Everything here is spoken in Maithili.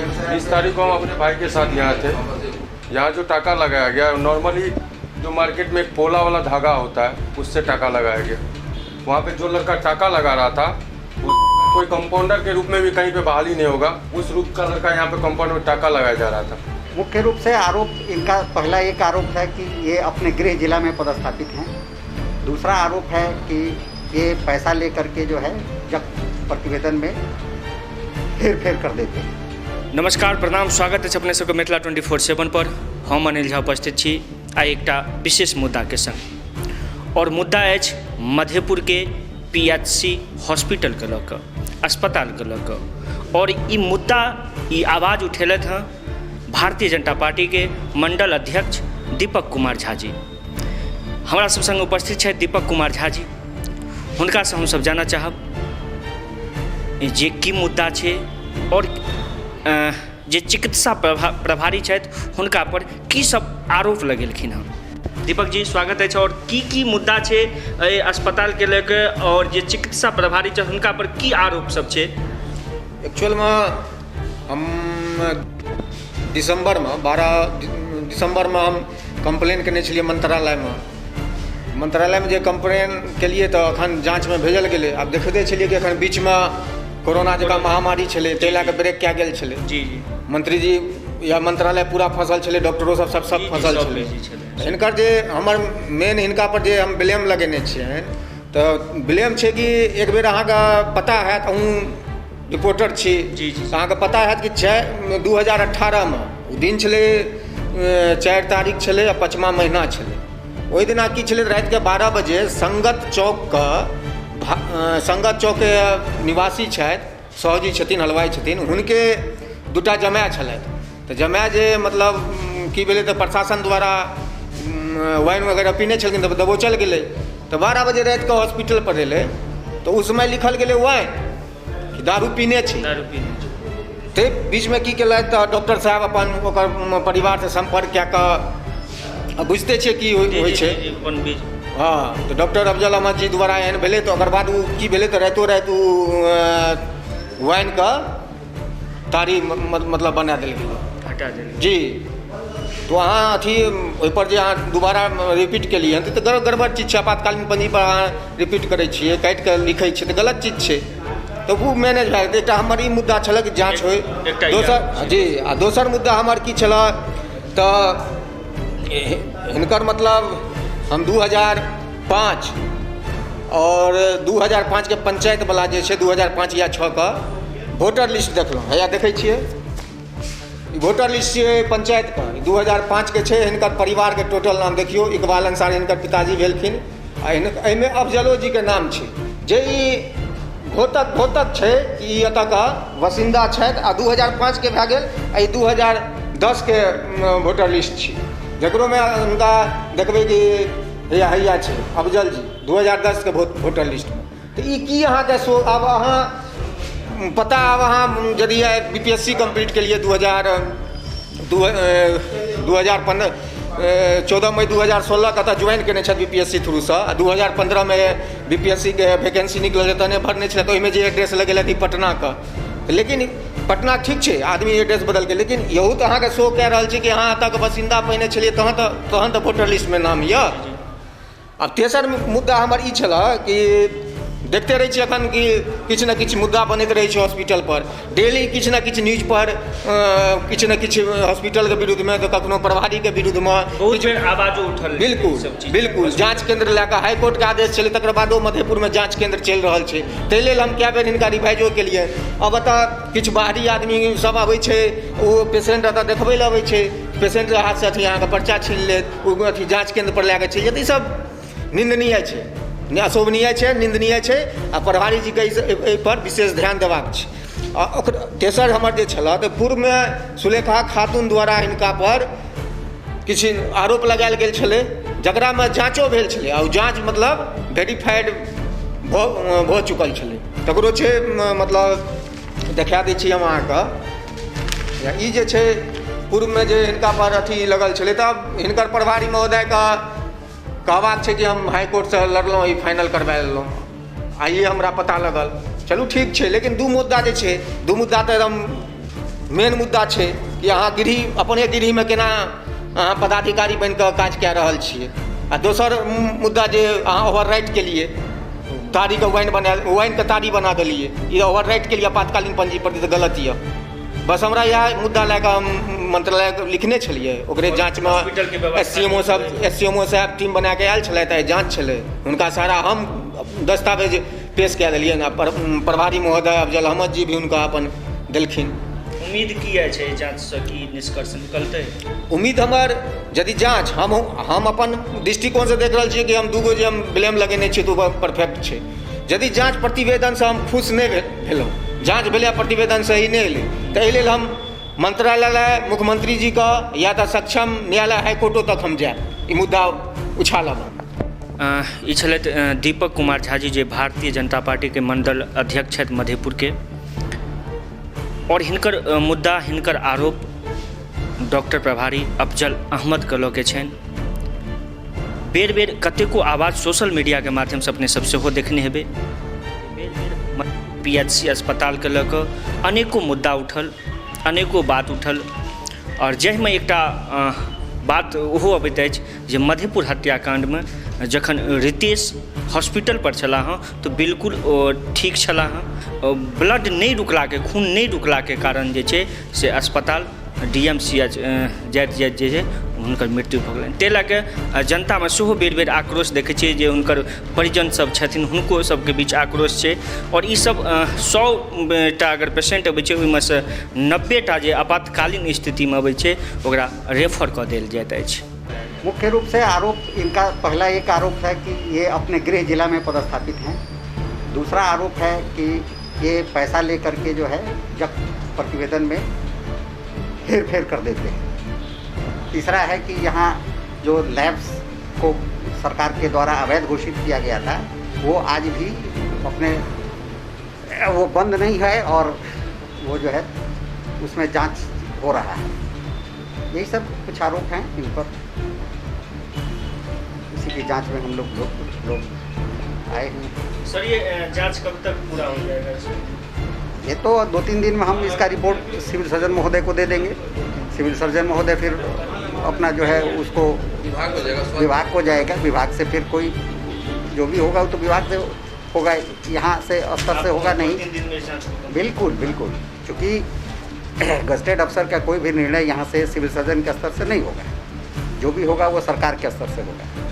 20 तारीख को हम अपने भाई के साथ यहाँ थे। यहाँ जो टाका लगाया गया, नॉर्मली जो मार्केट में एक पोला वाला धागा होता है उससे टाका लगाया गया। वहाँ पे जो लड़का टाका लगा रहा था वो कोई कंपाउंडर के रूप में भी कहीं पे बहाली नहीं होगा, उस रूप का लड़का यहाँ पे कंपाउंडर में टाका लगाया जा रहा था। मुख्य रूप से आरोप इनका पहला एक आरोप है कि ये अपने गृह जिला में पदस्थापित हैं। दूसरा आरोप है कि ये पैसा लेकर के जो है जब प्रतिवेदन में हेर फेर कर देते हैं। नमस्कार, प्रणाम, स्वागत अछि अपने सबके मिथिला 24/7 पर। हम अनिल झा उपस्थित छी आइ एकटा विशेष मुद्दाके संग, और मुद्दा अछि मधेपुर के PHC हॉस्पिटलके लऽ कऽ, अस्पतालके लऽ कऽ। और ई मुद्दा, ई आवाज उठेलथि हँ भारतीय जनता पार्टीके मंडल अध्यक्ष दीपक कुमार झा जी। हमरा सब संग उपस्थित छथि दीपक कुमार झा जी। हुनकासँ हमसब जानऽ चाहब जे की मुद्दा छै और जे चिकित्सा प्रभारी छथि हुनका पर की सब आरोप लगेलखिन हँ। दीपक जी स्वागत अछि। और की की मुद्दा छै एहि अस्पतालके लऽ कऽ और जे चिकित्सा प्रभारी छथि हुनका पर की आरोप सब छै? एक्चुअलमे हम दिसम्बरमे 12 दिसम्बरमे हम कम्प्लेन केने छलियै मंत्रालयमे। मंत्रालयमे जे कम्प्लेन केलियै तऽ एखन जाँचमे भेजल गेलै। आब देखिते छलियै कि एखन बीचमे कोरोना जकाँ महामारी छलै, ताहि लए कऽ ब्रेक कए गेल छलै। जी जी मंत्रीजी या मंत्रालय पूरा फँसल छलै, डॉक्टरो सब सब सब फँसल सब छलै। बिजी छलै। हिनकर जे हमर मेन हिनका पर जे हम ब्लेम लगेने छियनि, तऽ ब्लेम छै कि एक बेर अहाँके पता हैत, अहूँ रिपोर्टर छी, जी, जी। अहाँके पता हैत कि 2018मे ओ दिन छलै, 4 तारीख छलै आ 5वां महीना छलै। ओहि दिना की छलै, रातिके 12 बजे संगत चौकके संगत चौकके निवासी छथि, सहजी छथिन, हलवाइ छथिन, हुनके 2टा जमाय छलथि। तऽ जमाय जे मतलब की भेलै तऽ प्रशासन द्वारा वाइन वगैरह पीने छलखिन तऽ दबोचल गेलै। तऽ 12 बजे रातिके हॉस्पिटल पर एलै तऽ उस समय लिखल गेलै वाइन, कि दारू पीने छै। दारू पीने छै। ताहि बीचमे की केलथि तऽ डॉक्टर साहब अपन ओकर परिवारसँ सम्पर्क कए कऽ, बुझिते छियै की होइ छै। हँ, तऽ डॉक्टर अफजल अहमद जी द्वारा एहन भेलै। तऽ ओकर बाद ओ की भेलै तऽ रातिो राति ओ वाइनके तारी मतलब बना देल गेलै, हटा देल। जी, तो अहाँ अथी ओहिपर जे अहाँ दोबारा रिपीट केलियै हन तऽ गड़बड़ चीज छै। आपातकालीन पंजी पर अहाँ रिपीट करै छियै, काटि कऽ लिखै छियै, तऽ गलत चीज छै। तऽ ओ मैनेज भए गेल। एकटा हमर ई मुद्दा छलै कि जाँच होइ। दोसर जी, आ दोसर मुद्दा हमर की छलै तऽ हिनकर मतलब हम 2005 और 2005 के पंचायत वाला जे छै 2005 या 6 के वोटर लिस्ट देखलहुँ। हैया देखै छियै, ई वोटर लिस्ट छियै पंचायतके, 2005 के छै। हिनकर परिवारके टोटल नाम देखियौ, इकबाल अंसारी हिनकर पिताजी भेलखिन आ एहिमे अफजलो जीके नाम छै, जे ई घोतक छै कि ई एतऽके वसिन्दा छथि। आ 2005 के भए गेल आ ई 2010 के वोटर लिस्ट छै, जकरोमे हुनका देखबै कि हैया हैया छै अफजल जी 2010 के वोटर लिस्टमे। तऽ ई की अहाँके शो, आब अहाँ पता, आब अहाँ यदि BPSC complete केलियै 2015 14 मई 2016 के तऽ ज्वाइन केने छथि BPSC थ्रूसँ, आ 2015 मे BPSC के वैकेंसी निकलल तहने भरने छलै। तऽ ओहिमे जे एड्रेस लगेलथि ई पटनाके, लेकिन पटना ठीक छै, आदमी एड्रेस बदलकै, लेकिन इहो तऽ अहाँके शो कए रहल छै कि अहाँ एतऽके बसिन्दा पहिने छलियै तहन तऽ वोटर लिस्टमे नाम यऽ। आब तेसर मुद्दा हमर ई छलै कि देखते रहै छियै एखन कि किछु ने किछु मुद्दा बनैत रहै छै हॉस्पिटल पर, डेली किछु ने किछु न्यूज पर किछु ने किछु हॉस्पिटलके विरुद्धमे, तऽ कखनो प्रभारीके विरुद्धमे बहुत बेर आवाजो उठल। बिल्कुल बिल्कुल, जाँच केंद्र लए कऽ हाईकोर्टके आदेश छलै, तकर बादो मधेपुरमे जाँच केंद्र चलि रहल छै। ताहि लेल हम कए बेर हिनका रिवाइजो केलियै। अब एतऽ किछु बाहरी आदमी सब अबै छै, ओ पेशेंट एतऽ देखबै लए अबै छै, पेशेंटके हाथसँ अथी अहाँके पर्चा छीन लेत, ओ अथी जाँच केंद्र पर लए कऽ चलि जायत। ई सब निन्दनीय छै, अशोभनीय छै, निन्दनीय छै। आ प्रभारी जीके एहिपर विशेष ध्यान देबाक छै। आ ओकर तेसर हमर जे छलए तऽ पूर्वमे सुलेखा खातून द्वारा हिनका पर किछु आरोप लगायल गेल छलै, जकरामे जाँचो भेल छलै आ ओ जाँच मतलब वेरीफाइड भऽ चुकल छलै। तकरो छै मतलब देखा दै छी हम अहाँके। ई जे छै पूर्वमे जे हिनका पर अथी लगल छलै, तऽ हिनकर प्रभारी महोदयके कहबाक छै कि हम हाईकोर्टसँ लड़लहुँ, ई फाइनल करबा लेलहुँ, आइए हमरा पता लगल। चलू ठीक छै, लेकिन दू मुद्दा जे छै, दू मुद्दा तऽ एकदम मेन मुद्दा छै कि अहाँ गृह अपने गृहमे केना अहाँ पदाधिकारी बनि कऽ काज कए रहल छियै। आ दोसर मुद्दा जे अहाँ ओवरराइट केलियै, तारीके वाइन बना वाइनके तारी बना देलियै, ई ओवरराइट केलियै आपातकालीन पंजी पर, तऽ गलत यऽ। बस हमरा इएह मुद्दा लए कऽ हम मंत्रालयके लिखने छलियै, ओकरे जाँचमे एस सी एम ओ सब, एस सी एम ओ साहब टीम बना कऽ आयल छलथि। आइ जाँच छलै, हुनका सारा हम दस्तावेज पेश कए देलियनि आ प्रभारी महोदय अफजल अहमद जी भी हुनका अपन देलखिन। उम्मीद की अछि एहि जाँचसँ, की निष्कर्ष निकलतै? उम्मीद हमर, यदि जाँच हम अपन दृष्टिकोणसँ देख रहल छियै कि हम दूगो जे हम ब्लेम लगेने छियै तऽ ओ परफेक्ट छै। यदि जाँच प्रतिवेदनसँ हम खुश नहि भेलहुँ, जाँच भेलै आ प्रतिवेदन सही नहि एलै, तऽ एहि लेल हम मंत्रालय, मुख्यमंत्री जीके या तऽ सक्षम न्यायालय हाईकोर्टो तक हम जायब, ई मुद्दा उछालब। ई छलथि दीपक कुमार झाजी, जे भारतीय जनता पार्टीके मंडल अध्यक्ष छथि मधेपुरके, आओर हिनकर मुद्दा, हिनकर आरोप डॉक्टर प्रभारी अफजल अहमदके लऽ के छनि। बेर बेर कतेको आवाज सोशल मीडियाके माध्यमसँ अपने सब सेहो देखने हेबै। बेर बेर पीएचसी अस्पतालके लऽ कऽ अनेको मुद्दा उठल, अनेको बात उठल, आओर जाहिमे एकटा बात ओहो अबैत अछि जे मधेपुर हत्याकाण्डमे जखन रितेश हॉस्पिटल पर छलाह हँ तऽ बिल्कुल ओ ठीक छलाह हँ। ब्लड नहि रुकलाके, खून नहि रुकलाके कारण जे छै से अस्पताल डीएमसीएच जाइत जाइत जे छै हुनकर मृत्यु भऽ गेलनि। ताहि लए कऽ जनतामे सेहो बेर बेर आक्रोश देखै छियै जे हुनकर परिजन सब छथिन, हुनको सबके बीच आक्रोश छै। आओर ईसब 100 टा अगर पेशेंट अबै छै, ओहिमे सँ 90 टा जे आपातकालीन स्थितिमे अबै छै, ओकरा रेफर कऽ देल जाइत अछि। मुख्य रूप से आरोप इनका पहला एक आरोप है कि ये अपने गृह जिला में पदस्थापित हैं। दूसरा आरोप है कि ये पैसा लेकर के जो है जब प्रतिवेदन में हेर फेर कर देते हैं। तीसरा है कि यहाँ जो लैब्स को सरकार के द्वारा अवैध घोषित किया गया था, वो आज भी अपने वो बंद नहीं है और वो जो है उसमें जांच हो रहा है। यही सब कुछ आरोप हैं इन पर। इसी की जांच में हम लोग लोग, लोग आए हैं। सर, ये जांच कब तक पूरा हो जाएगा इसमें? ये तो 2-3 दिन में हम इसका रिपोर्ट सिविल सर्जन महोदय को दे देंगे। सिविल सर्जन महोदय फिर अपना जो है उसको विभाग हो जाएगा। विभाग को जाएगा। विभाग से फिर कोई जो भी होगा वो तो विभाग से होगा, यहाँ से स्तर से होगा नहीं। 3 दिन में जांच खत्म? बिल्कुल बिल्कुल, क्योंकि गजेटेड अफसर का कोई भी निर्णय यहाँ से सिविल सर्जन के स्तर से नहीं होगा। जो भी होगा वो सरकार के स्तर से होगा।